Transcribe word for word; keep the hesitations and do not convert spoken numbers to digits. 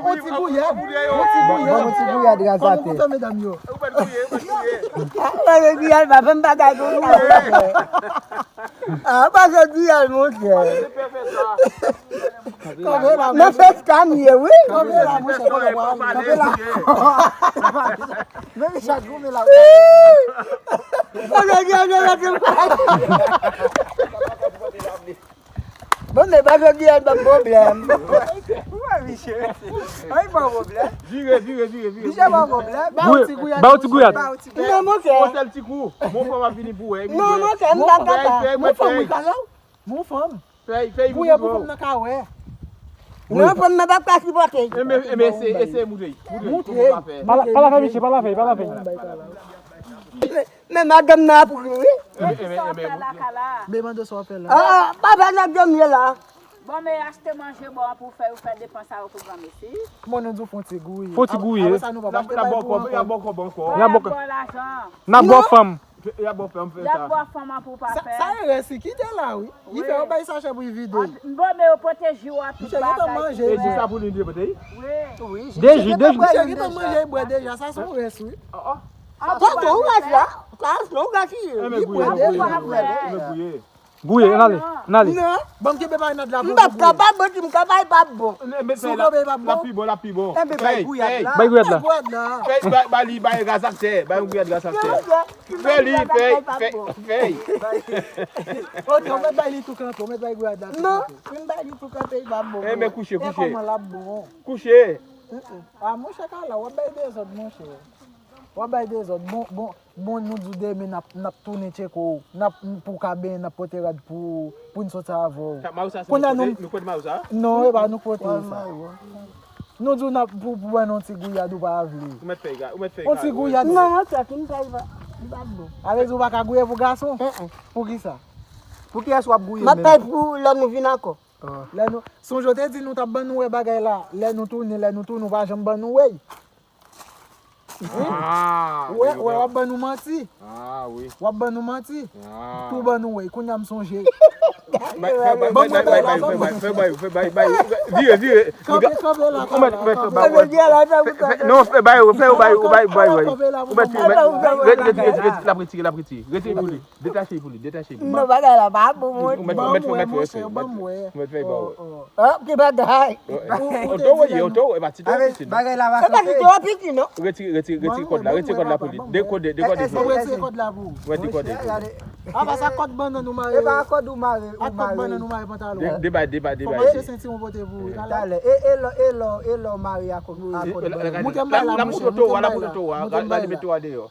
Yon ti gouyad, yon ti gouyad. Ban mwen ti gouyad raz atè. Kòman pou fè medam yo? Mwen le gouyad pa fè m bagay pou sa. Ah, pa jodi a, monchè. Kanpe la, nan fes kamye, wi. Kanpe la, monchè, kanpe la. Kanpe la. Men Richard, goumen la. Bon, men pa jodi a, ban pwoblèm. Wè, Michel. Ay, ban pwoblèm. Vire, vire, vire, vire. Michel, ban pwoblèm. Ba ou ti gouyad. Ba ou ti gouyad. Ba ou ti gouyad. Non, monchè. Yon sèl ti kou. Mon fanm ap vini pou wè. Non, monchè, m pa kapab. Mon fanm, wi, kalaw. Mon fanm. Fèy, fèy, gouye pou fanm nan ka wè. Non, fanm nan p ap ka sipòte. Enben, enben, eseye, eseye moute. Moute. Pa la fè, Michel, pa la fè, pa la fè. Men madanm nan ap ri, wi. Enben, enben, enben, moute. Men mande sa w fè la. Ah, pa fè nèg dòmi la. Bon, men achte manje bon pou fè, ou fè depans sa yo pou granmesi. Kòman nou di w fon ti gouye? Fon ti gouye. Apre sa, nou pa achte bay pou ankò. Y a bò kòb ankò. Y a bò lajan. N a bò fanm. Y a bò fanm fè sa. Y a bò fanm an pou pa fè. Sa e rès li kite la, wi. Li fè yon bay sachè pou li vide. Bon, men yo pwoteje w a tout bagay. Misye gentan manje. E di sa pou li, li pote? Wi. De ji, de ji. Misye gentan manje, li bwè deja. Sa se yon rès, wi. Tonton, ou rès la. Sa se yon gaspiye. Li bwè deja. Gouye, n ale, n ale. Non. Ban m kenbe bay nan la pou ou. M p ap kapab, bon, si m kapab, pa bon. Si w kanpe, pa bon. L ap pi bon, l ap pi bon. Enben, bay gouyad la. Bay gouyad la. Fèy, bay, bay li, bay raz atè. Bay yon gouyad raz atè. Fè li, fèy, fèy, fèy. Ok, ou mèt bay li tou kanpe, ou mèt bay gouyad la tou kanpe. Non, si m bay li tou kanpe, li pa bon. Enben, kouche, kouche. E kòman l ap bon? Kouche. Ah, monchè, Kala, w ap bay dezòd, monchè. W ap bay dezòd. Bon, bon, bon, nou di w demen n ap, n ap tounen tcheke w. N ap, pou w ka benyen, n ap pote rad pou, pou n soti avè w. Sa, mayo sa, se nou pote? Nou pote mayo sa? Non, e pa nou pote sa. Nou di w n ap, pou, pou ban nou yon ti gouyad ou pa vle. Ou mèt fè, ou mèt fè. Yon ti gouyad. Non, monchè, ki m fè, li pa, li pa bon. Sa vle di w pa ka gouye pou gason? Poukisa? Pou kiyès w ap gouye menm? M ap fè pou lè nou vin ankò. Lè nou, sonje w te di nou t ap ban nou wè bagay la. Lè nou tounen, lè nou tounen, ou pa janm ban nou wè. Ah, wi, w ap ban nou manti. Ah, wi. W ap ban nou manti. Ah. Tou ban nou wè. Kounye a m sonje. Bay, fè bay, bay, bay, bay, fè bay, fè bay, bay, bay. Vire, vire. Kanpe, kanpe la, kanpe la, kanpe la. Non, fè bay, fè bay, bay, bay, bay. Ou mèt, ou mèt, ret, ret, ret, ret, l ap retire, l ap retire. Retire pou li. Detache pou li, detache pou li. Non, bagay la pa bon, mwen. Ou mèt, ou mèt, ou mèt fè, ou mèt fè, ou mèt fè, ba w. Ah, ki bagay. Oto, wi, oto, e pa ti to piti, non. Bagay la pa kanpe. E pa ti to piti, non. Retire, retire, retire kòd la, retire kòd la pou li. Dekode, dekode pou li. Retire kòd la pou ou. Mwen dekode pou li. A pa sa kòd bannann ou mare. E pa kòd ou mare, ou mare. Ak kòd bannann ou mare pantalon. De, debay, debay, debay. Fò mwen se senti yon pote pou ou. Talè, e, e lò, e lò, e lò mare a kòd, a kòd bannann. Montre m bay la, monchè, montre m bay la. Montre m bay la.